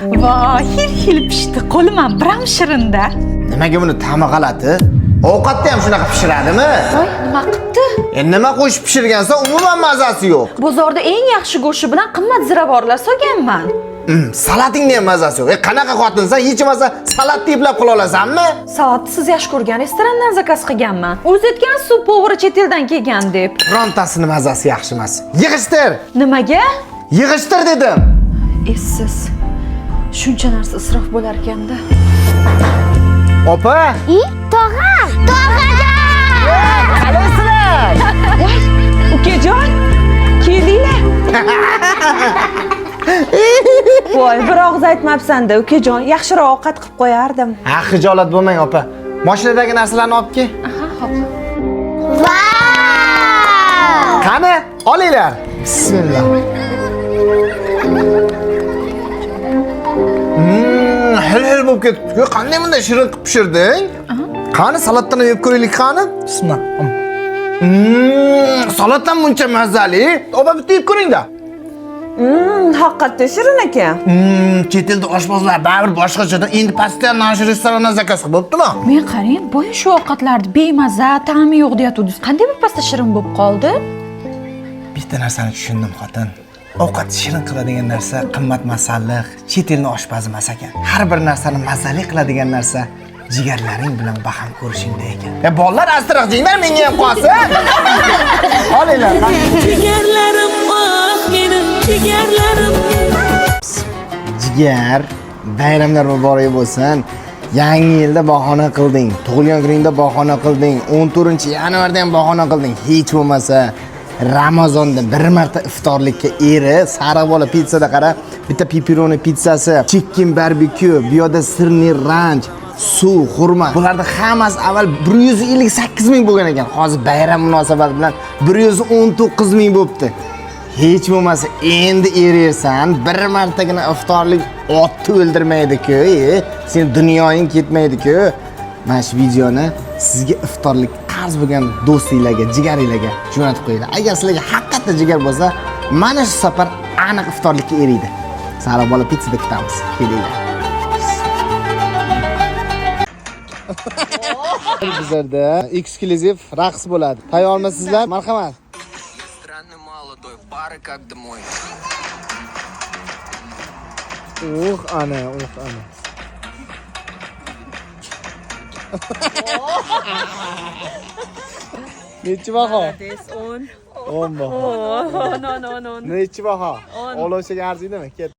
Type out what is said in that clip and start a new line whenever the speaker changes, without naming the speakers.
Voy, hil-hil pishdi. Qo'lim ham biram shirinda.
Nimaga buni ta'mi g'alati? Ovqatda ham shunaqa pishiradimi?
Voy, nima qilibdi?
Nima qo'shib pishirgansa umuman mazasi yo'q.
Bozorda eng yaxshi go'shti bilan qimmat ziravorlar solganman.
Salatingni ham mazasi yo'q. Qanaqa xotinsan? Hech bo'lmasa salatni eplab qila olasanmi?
Salatni siz yaxshi ko'rgan restorandan zakaz qilganman. O'zi aytgan suv poveri chet eldan kelgan deb.
Birontasini mazasi yaxshi emas. Yig'ishtir.
Nimaga?
Yig'ishtir dedim.
Essiz. Shuncha narsa isrof bo'lar ekanda.
Opa,
Tog'a! Tog'ajon!
qalaysizlar?
Voy, ukajon, kelinglar.
Voy, bir og'iz aytmabsan-da, ukajon, yaxshiroq ovqat qilib qo'yardim.
Ha, xijolat bo'lmang opa. Mashinadagi narsalarni olib kel.
Aha, hop.
Vau!
Qani, olinglar. Bismillah. Hil-hil bo'lib ketibdi-ku. Qanday bunday shirin qilib pishirding? Qani salatdan ham yeb ko'raylik qani. Bismillah. Salat ham buncha mazali. Opa bitta yeb ko'ring-da.
Haqiqatda shirin ekan.
Chet elda oshpazlar baribir boshqacha. Endi pastdan mana shu restorandan zakaz qilib bo'ptimi?
Men qarang, boya shu ovqatlarni bemaza, ta'mi yo'q deyatuvdingiz. Qanday birpasda shirin bo'lib qoldi?
Bitta narsani tushundim, xotin. Ovqat shirin qiladigan narsa qimmat masalliq, chet elni oshpazi emas ekan. Har bir narsani mazali qiladigan narsa jigarlaring bilan baham ko'rishingda ekan. Bolalar astiroq jenglar menga ham qolsin. Olinglar.
Jigarlarim, ah menim jigarlarim.
Jigar, bayramlar muborak bo'lsin. Yangi yilda bahona qilding, tug'ilgan kuningda bahona qilding, 14-yanvarda ham bahona qilding. Hech bo'lmasa Ramazonda bir marta iftorlikka eri sariq bola pitsada qara, bitta pepperoni pitsasi, chicken barbecue, bu yoqda sirni ranch, suv, xurmo. Bularning hammasi avval 158 ming bo'lgan ekan. Hozir bayram munosabati bilan 119 ming bo'libdi. Hech bo'lmasa endi erersan, bir martagina iftorlik otni o'ldirmaydi-ku, sen dunyoing ketmaydi-ku. Mana shu videoni sizga iftorlik qarz bo'lgan do'stinglarga, jigaringlarga jo'natib qo'yinglar. Agar sizlarga haqiqatda jigar bo'lsa, mana shu safar aniq iftorlikka eriydi. Sariq bola pitsada kutamiz. Kelinglar. Bizlarda eksklyuziv raqs bo'ladi. Tayyormisizlar? Marhamat.
Странный молодой пары как домой.
Ana, uh ana. Nechi baho? 10. 10 baho.
No, no, no.
Nechi baho? Olovchaga arziydimi? Ket.